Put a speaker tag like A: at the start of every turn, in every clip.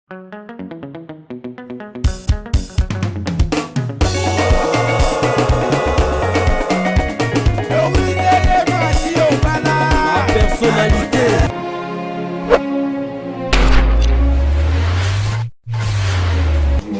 A: Personnalité.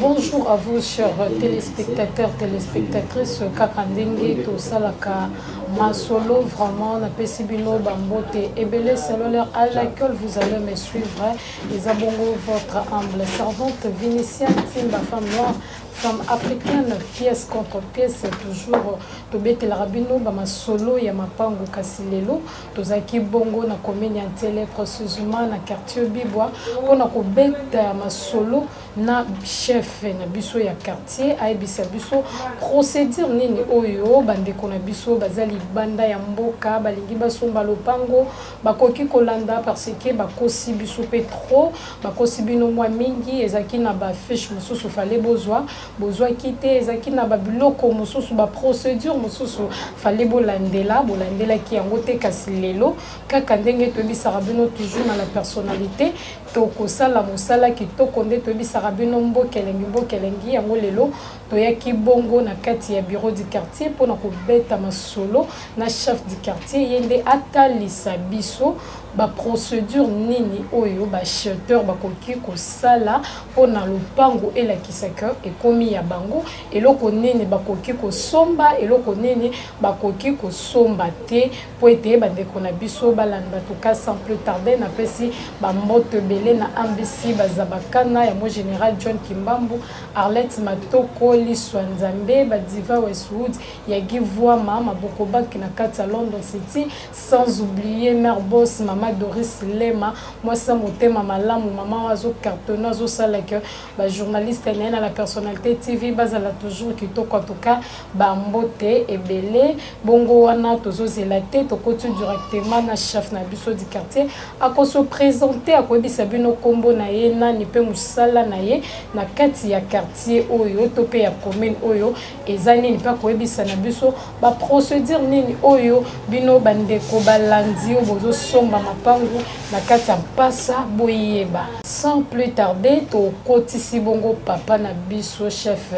B: Bonjour à vous chers téléspectateurs, téléspectatrices kaka ndenge tosalaka masolo vraiment napesi bino bambote ebele selon l'heure à laquelle vous allez me suivre. Eza bongo votre humble servante Vinician Timba, femme noire, femme africaine, pièce contre pièce, toujours tobetelaka bino ba masolo ya mapangu. Kasi lelo tozalaki bongo na commune ya Nsele, précisément na quartier Bibwa, mpona kobeta masolo na chef na biso ya quartier, ayebisa biso procédure nini oyo bandeko na biso baza libanda ya mboka balingi basomba lopango bakoki kolanda, parce que bakosi biso mpe trop, bakosi bino mwa mingi. Ezalaki na bafiche mosusu fallait bozwa, bozwaki te. Ezalaki na babiloko mosusu, baprocédure mosusu fallait bolandela, bolandelaki yango te. Kasi lelo, kaka ndenge toyebisaka bino toujours na La Personnalité, tokosala mosala kitoko. Nde toyebisaka bino mboka elengi, mboka elengi. Yango lelo toyaki bongo na kati ya bureau du quartier mpona kobeta masolo na chef du quartier. Ye nde atalisa biso baprocédure nini oyo baacheteur bakoki kosala mpona lopango elakisaka ekomi ya bango, eloko nini bakoki kosomba, eloko nini bakoki kosomba te, po ete bandeko na biso balanda. Tuka sans plus tarder, napesi bambote ebele na Ambisi Bazabakana ya mo général John Kimbambu, Arlette Matoko, Liswa Nzambe, Badiva Westwood ya Givwama Maboko Bank na kati ya London City, sans oublier mère boss, mama Doris Lema, mwasi ya motema malamu, mama oyo azocartonne, azosala ke bajournaliste na ye na La Personnalité TV bazala toujours kitoko. En tout cas, bambote ebele. Bongo wana tozozela te, tokoti directement na chef na biso du quartier. Akoso présenter, akoyebisa bino nkombo na ye nani mpe mosala na ye na kati ya quartier oyo to mpe ya commune oyo eza nini, mpe akoyebisa na biso baprocédure nini oyo bino bandeko balandi oyo bozosomba mapangu na kati ya mpasa boyeba. Sans plus tarder, tokotisi bongo papa na biso chef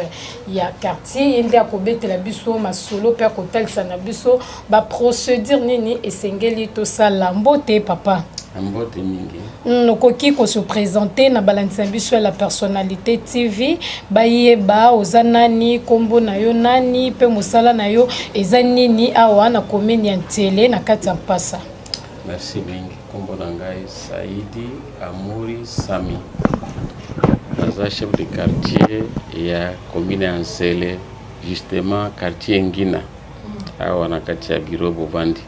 B: ya quartier. Ye nde akobetela biso masolo mpe akotalisa na biso baprocédure nini esengeli tosala. Mbote, papa.
C: Mbote mingi.
B: Okoki kose présenter na balandisi na biso ya La Personnalité TV, bayeba oza nani, nkombo na yo nani mpe mosala na yo eza nini awa na commune ya Nsele na kati ya Mpasa?
C: Merci mingi. Nkombo na ngai Saidi Amuri Sami, naza chef de quartier ya commune ya Nsele, justement quartier Ngina, awa na kati ya bureau bovandi.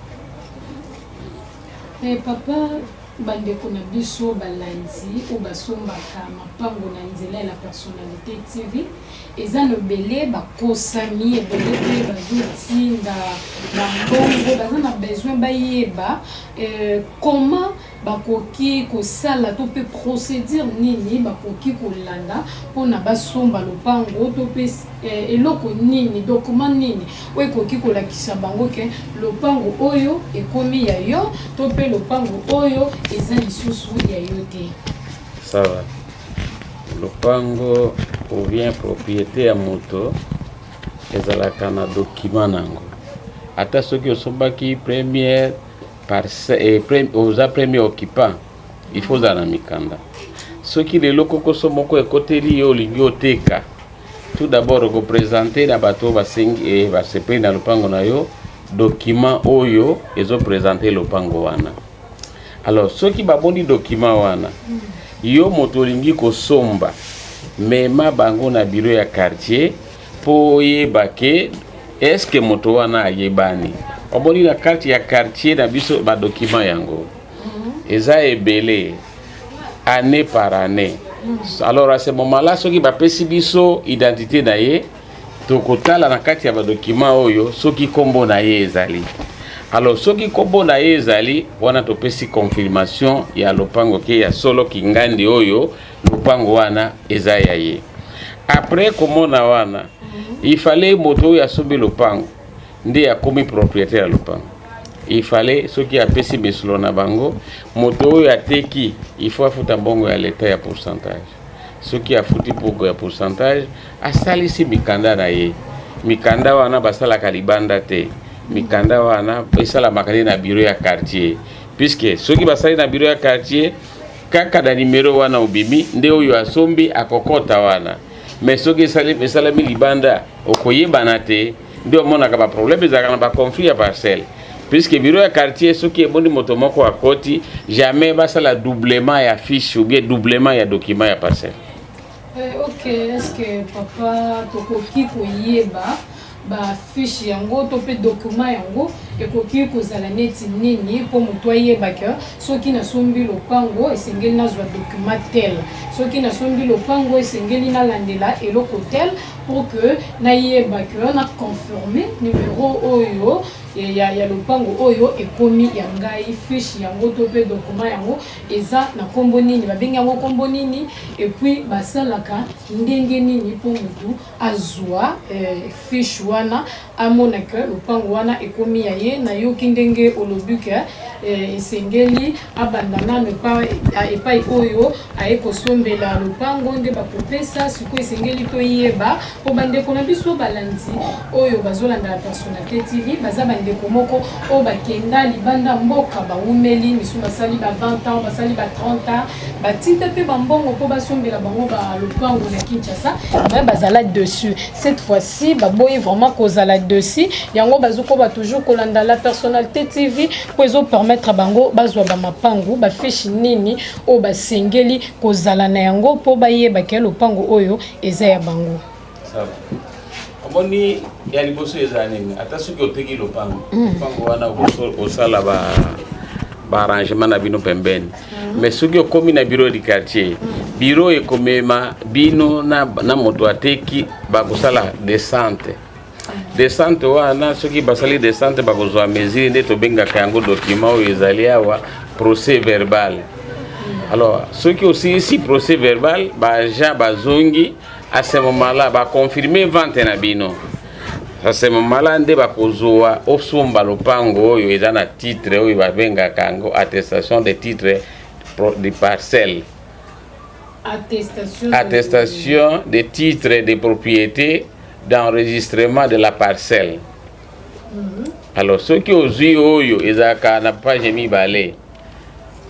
B: Papa, bandeko na biso balandi oyo basombaka mapango na nzela ya La Personnalité TV eza na ebele bakosami ebele mpe bazotinda bambongo, baza na besoin bayeba comment bakoki kosala to mpe procédure nini bakoki kolanda mpona basomba lopango, to mpe eloko nini, document nini oyo ekoki kolakisa bango ke lopango oyo ekomi ya yo to mpe lopango oyo eza lisusu ya yo te.
C: Ça va. Lopango ou bien propriété ya moto ezalaka na document nango. Ata soki osombaki première parcelle, oza premier occupant, il faut ozala na mikanda. Soki lelo kokoso moko ekoteli yo, olingi oteka, tout d'abord okoprésente na bato oyo basengi basepeli na lopango na yo document oyo ezoprésente lopango wana. Alors soki baboni document wana, yo moto olingi kosomba, mema bango na bureau ya quartier mpo oyeba ke est-ce moto wana ayebani. Omoni, na kati ya quartier na biso, badocument yango eza ebele, année par année. Alors à ce moment là, soki bapesi biso identité na ye, tokotala na kati ya badocument oyo soki nkombo na ye ezali. Alors soki nkombo na ye ezali wana, topesi confirmation ya lopango ke ya solo kingandi oyo lopango wana eza ya ye. Après komona wana, il fallait moto oyo asombi lopango nde akomi propriétaire ya lopango. Il fallait soki apesi misolo na bango, moto oyo ateki, il faut afuta mbongo ya leta ya pourcentage. Soki afuti poko ya pourcentage, asalisi mikanda na ye. Mikanda wana basalaka libanda te, mikanda wana esalamaka nde na bureau ya quartier, puisque soki basali na bureau ya quartier, kaka na numero wana obimi nde oyo asombi akokɔta wana. Mais soki esalami libanda, okoyebana te. Nde omonaka baproblème ezalaka na baconflit ya parcelle, puisque bureau ya quartier, soki emoni moto moko akoti, jamais basala doublement ya fiche ou bien doublement ya document ya parcelle.
B: Ok, est ce que, papa, tokoki koyeba bafiche yango to mpe document yango ekoki kozala neti nini, mpo moto ayeba ke soki nasombi lopango, esengeli nazwa document tel, soki nasombi lopango, esengeli nalandela eloko tel, pour que nayeba ke na confirme numéro oyo ya lopango oyo ekomi ya ngai? Fiche yango to mpe document yango eza na nkombo nini, babengi yango nkombo nini, et puis basalaka ndenge nini mpo motu azwa fiche wana, amona ke lopango wana ekomi ya ye? Nayoki ndenge olobi ke esengeli abanda nano epai oyo aye kosombela lopango nde bakopesa. Sikoyo esengeli toyeba, mpo bandeko na biso balandi oyo bazolanda ya Personnalité TV baza bandeko moko oyo bakenda libanda mboka, bawumeli, misu basali ba 20 ans, basali ba 30 ans, batinda mpe bambongo mpo basombela bango balopango na Kinshasa, mais bazala dessus. Cette fois-ci baboyi vraiment kozala dessus. Yango bazokoba toujours kolanda la Personnalité TV mpo ezopermettre bango bazwa bamapangu. Bafiche nini oyo basengeli kozala na yango mpo bayeba ke lopango oyo eza ya bango?
C: Omoni, ya liboso eza nini? Ata soki oteki lopango, lopango wana osala ba baarrangement na bino pembeni, mais soki okomi na bureau du quartier, bureau ekomema bino na moto ateki, bakosala descente. Descente wana, soki basali descente, bakozwa mesure nde tobengaka yango document oyo ezali awa, procès verbal. Alors soki osilisi procès verbal, baagent bazongi, à ce moment là baconfirme vente na bino. À ce moment là nde bakozwa osomba lopango oyo eza na titre oyo babengaka yango attestation de titre de parcelle.
B: Attestation.
C: Attestation de titre de propriété d'enregistrement de la parcelle. Alors soki ozwi oyo ezalaka na page mibale,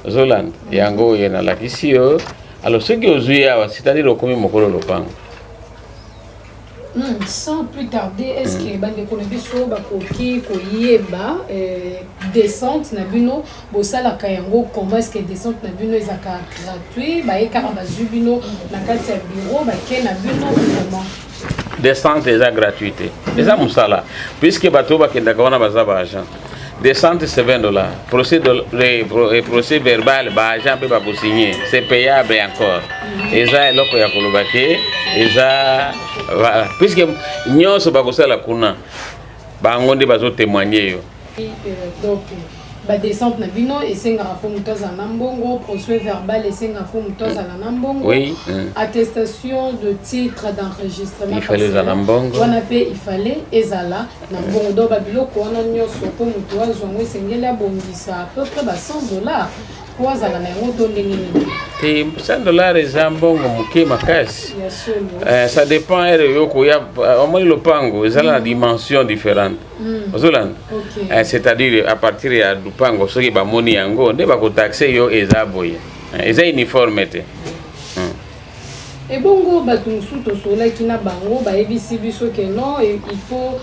C: ozolanda yango oyo nalakisi yo. Alors soki ozwi awa, c'est-à-dire okomi mokolo lopango.
B: Sans plus tarder, est-ce que bandeko na biso bakoki koyeba descente na bino bosalaka yango comment? Est-ce que descente na bino ezalaka gratuit, baye kaka bazwi bino na kati ya bureau, bake na bino, comment?
C: Descente eza gratuité, eza mosala, puisque bato oyo bakendaka wana baza baagent. Descente, c'est 20 $. Procès verbal, baagent mpe bakosigne, c'est payable encore. Eza eloko ya koloba te, eza voilà, puisque nyonso bakosala kuna, bango nde bazotémoigne yo.
B: Donc badescente na bino esengaka fo moto azala na mbongo, procès verbal esengaka fo moto azala na mbongo, attestation de titre d'enregistrement
C: Il fallait ezala na mbongo.
B: Wana mpe il fallait ezala na mbongo. Donc babiloko wana nyonso, mpo moto azwa yango, esengeli abongisa à peu près ba 100 $ mpo azala na yango, to ndenge nini?
C: Te, 100 $ eza mbongo moke makasi.
B: Ya solo?
C: Ça dépend ere yo koya. Omoni, lopango ezala na dimension différente, ozolanda?
B: Ok.
C: C'est-à-dire à partir ya lupango, soki bamoni yango nde bakotaxe yo. Eza boye, eza uniforme te.
B: Ebongo bato mosusu tosolaki na bango, bayebisi biso ke non, il faut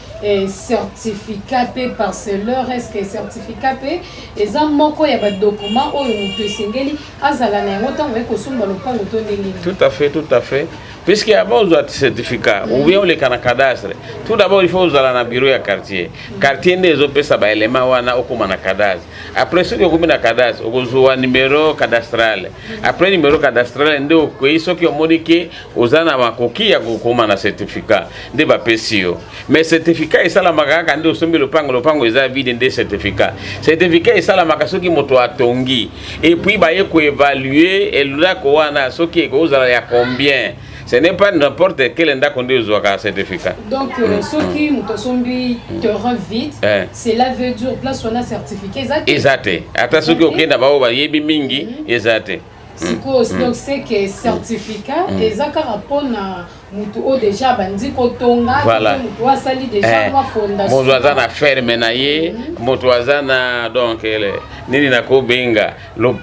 B: certificat mpe parcelleur. Est ce que certificat mpe eza moko ya badocument oyo moto esengeli azala na yango ntango aye kosomba lopango, to ndenge nini?
C: Tout à fait, tout à fait, puisque avant ozwa certificat ou bien oleka na cadastre, tout d'abord il faut ozala na bureau ya quartier. Quartier nde ezopesa baélément wana, okóma na cadastre. Après, soki okomi na cadastre, okozwa numéro cadastral. Après numéro cadastral nde okoyi, soki omoni ke oza na makoki ya kokóma na certificat, nde bapesi yo. Mais certificat esalamaka kaka nde osombi lopango, lopango eza vide nde certificat. Certificat esalamaka soki moto atongi, et puis baye koévalue ndako wana soki ekozala ya combien. Ce n'est pas n'importe quel ndako nde ozwaka certificat.
B: Donc soki moto asombi terrain vide, cela veut dire place wana certificat eza te?
C: Eza te. Ata soki okenda, bao bayebi mingi, eza te.
B: Sikoyo, donc c'est que certificat eza kaka mpona mutu oyo déjà abandi kotonga,
C: Voilà.
B: to mutu oyo asali déjà mwa fondation.
C: Moto aza na ferme na ye, moto aza na, donc ele, nini nakobenga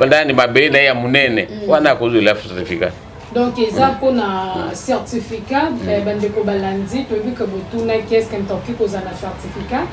C: ndani mabele na ye ya monene wana, akozwela certificat.
B: Donc eza mpona certificat. Bandeko balandi, toyebi ke botunaki: est-ce moto akoki kozala na certificat?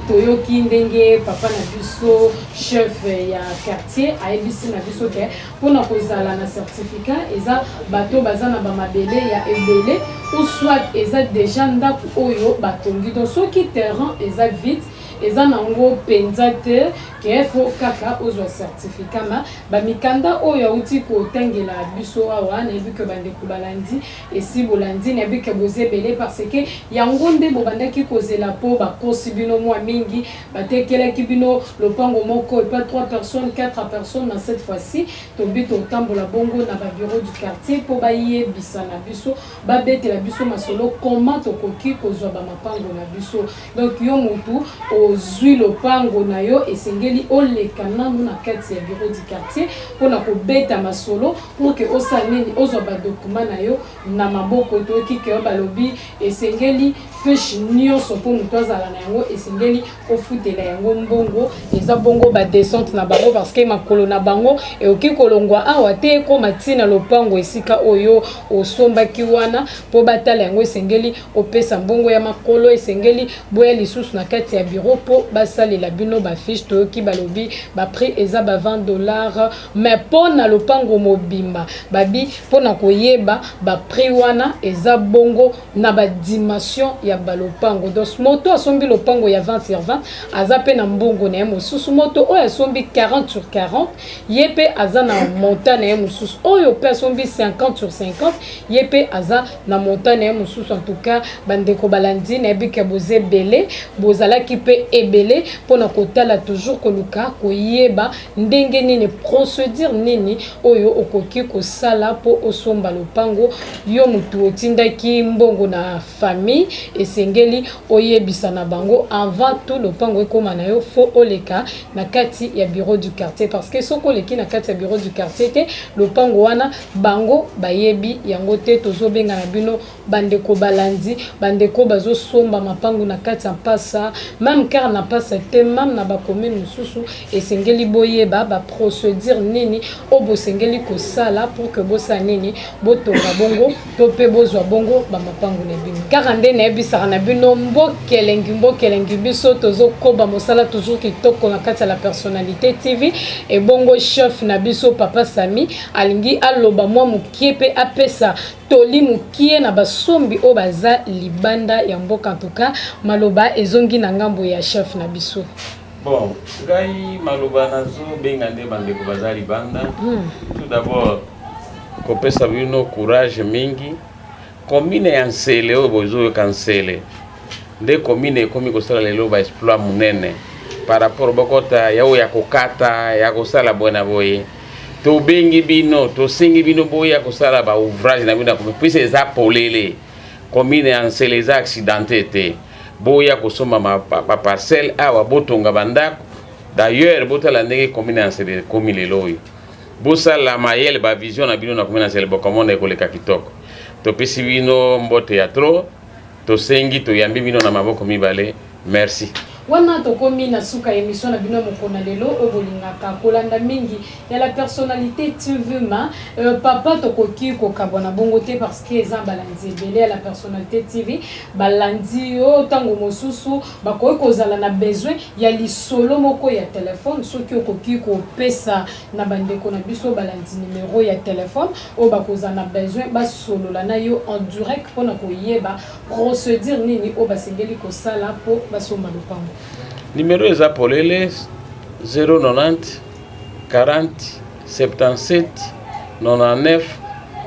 B: Toyoki ndenge papa na biso, chef ya quartier, ayebisi na biso ke mpona kozala na certificat, eza bato baza na bamabele ya ebele, ou soit eza déjà ndako oyo batongi. Donc soki terrain eza vide, eza nango mpenza te ke faut kaka ozwa certificat. Ma bamikanda oyo auti kotangela biso awa, nayebi ke bandeko balandi, esi bolandi, nayebi ke boza ebele, parce que yango nde bobandaki kozela, mpo bakosi bino mwa mingi, batekelaki bino lopango moko epa 3 personnes, 4 personnes. Na cette fois-ci tobi totambola bongo na babureau du quartier mpo bayebisa na biso, babetela biso masolo comment tokoki kozwa bamapango na biso. Donc yo motu ozwi lopango na yo, esengeli oleka nanu na kati ya bureau du quartier mpona kobeta masolo pour ke osala nini? Ozwa badocument na yo na maboko. Toyoki ke balobi esengeli fiche nyonso mpo moto azala na yango, esengeli ofutela yango mbongo. Eza bongo badescente na bango, parce que makolo na bango ekoki kolongwa awa te ekóma ntina lopango esika oyo osombaki wana mpo batala yango. Esengeli opesa mbongo ya makolo, esengeli boya lisusu na kati ya bureau mpo basalela bino bafiche. Toyoki balobi baprix eza ba 20 $, mais mpo na lopango mobimba, babi mpona koyeba baprix wana eza bongo na badimension ya balopango. Donc moto asombi lopango ya 20 sur 20 aza mpe na mbongo na ye mosusu, moto oyo asombi 40 sur 40, ye mpe aza na montant na ye mosusu, oyo mpe asombi 50 sur 50, ye mpe aza na montant na ye mosusu. En tout cas, bandeko balandi, nayebi ke boza ebele, bozalaki mpe ebele mpona kotala, toujours koluka koyeba ndenge nini, procédure nini oyo okoki kosala mpo osomba lopango. Yo motu otindaki mbongo na famille, esengeli oyebisa na bango avant tout lopango ekóma na yo, faut oleka na kati ya bureau du quartier, parce que soki oleki na kati ya bureau du quartier te, lopango wana bango bayebi yango te. Tozobenga na bino, bandeko balandi, bandeko bazosomba mapango na kati ya mpasa, même kaka na mpasa te, même na bacommune mosusu, esengeli boyeba baprocédure nini oyo bosengeli kosala pour que bosala nini? Botonga bongo to mpe bozwa bongo bamapango na bino. Kaka nde nayebisaka na bino, mbokelengi, mbokelengi, biso tozokoba mosala toujours kitoko na kati ya La Personnalité TV. Ebongo chef na biso, papa Sami, alingi aloba mwa mokie mpe apesa toli mokie na basombi oyo baza libanda ya mboka. Ntuka maloba ezongi na ngambo ya chef na biso.
C: Bon, ngai maloba nazobenga nde bandeko baza libanda. Tout d'abord kopesa bino courage mingi. Commune ya Nsele oyo bozoyoka, Nsele nde commune ekomi kosala lelo baexploit monene par rapport bokota ya oyo ya kokata, ya kosala boye na boye. Tobengi bino, tosengi bino boya kosala baouvrage na bino ya commune, puisque eza polele. Commune ya Nsele eza accidenté te. Boya kosomba baparcelle awa, botonga bandako. D'ailleurs, botala ndenge commune ya Nsele ekomi lelo oyo. Bosala mayele, bavision na bino na commune ya Nsele, bokomona ekoleka kitoko. Topesi bino mbote ya trop, tosengi, toyambi bino na maboko mibale. Merci.
B: Wana tokomi na suka ya émission na bino ya mokolo na lelo oyo bolingaka kolanda mingi ya La Personnalité TV. Ma papa, tokoki kokabwana bongo te, parce que eza balandi ebele ya La Personnalité TV balandi yo. Ntango mosusu bakoki kozala na besoin ya lisolo moko ya telefone. Soki okoki kopesa na bandeko na biso balandi numero ya telefone oyo bakozala na besoin basolola na yo en direct mpona koyeba procédure nini oyo basengeli kosala mpo basomba lopango.
C: Numero eza polele: 090 40 77 99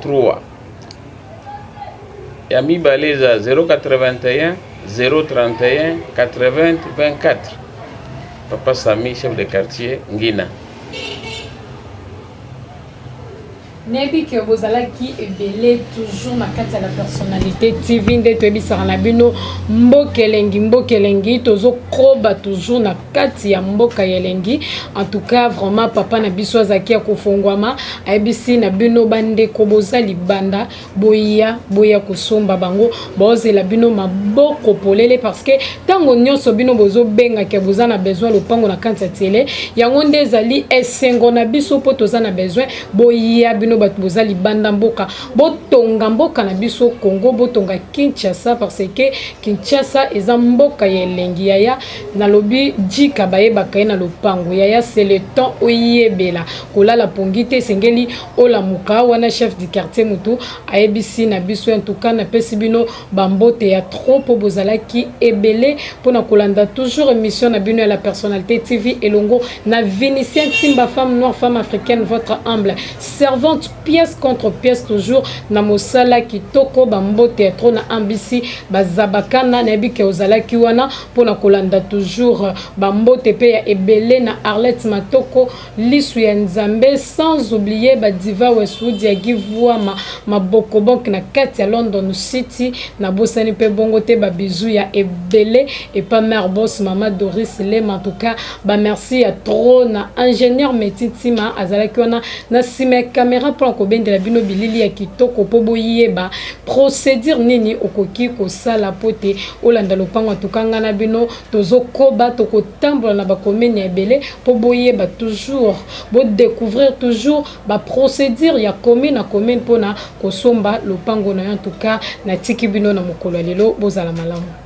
C: 3. Ya mibale eza 081 031 80 24. Papa Sami, chef de quartier Ngina.
B: Nayebi ke bozalaki ebele toujours na kati ya La Personnalite TV, nde toyebisaka na bino mboka elengi, mboka elengi, tozokoba toujours na kati ya mboka ya elengi. En tout cas, vraiment, papa na biso azalaki ya kofongwama, ayebisi na bino bandeko boza libanda, boya, boya kosomba, bango baozela bino maboko polele, parce que ntango nyonso bino bozobengaka, boza na besoin lopango na kati ya N'sele. Yango nde ezali esengo na biso, mpo toza na besoin boya, bino bato boza libanda mboka, botonga mboka na biso Congo, botonga Kinshasa, parce que Kinshasa eza mboka ya elengi. Yaya, nalobi jika bayebaka ye na lopango. Yaya, c'est le temps oyebela kolala pongi te, esengeli olamuka. Wana chef du quartier mutu ayebisi na biso. En tout cas, napesi bino bambote ya trop, mpo bozalaki ebele mpona kolanda toujours émission na bino ya La Personnalité TV elongo na Vénitien Timba, femme noire, femme africaine, votre humble servante, pièce contre pièce, toujours na mosala kitoko. Bambote ya trop na ambisi bazabakana, nayebi ke ozalaki wana mpona kolanda toujours. Bambote mpe ya ebele na Arlette Matoko, lisu ya Nzambe, sans oublier badiva Westwood ya Givwama Maboko Bank na kati ya London City. Nabosani mpe bongo te, babizu ya ebele epa mare bos, mama Doris Lema. En tout cas, bamerci ya trop na ingénieur Meti Ntima, azalaki wana na nsima ya caméra mpona kobendela bino bilili ya kitoko, mpo boyeba procédure nini okoki kosala mpo te olanda lopango. Atuka nga na bino tozokoba, tokotambola na bakomene ya ebele mpo boyeba toujours, bodécouvrir toujours baprocédure ya commune na commune mpona kosomba lopango na yo. En tout cas, natiki bino na mokolo ya lelo, bozala malamu.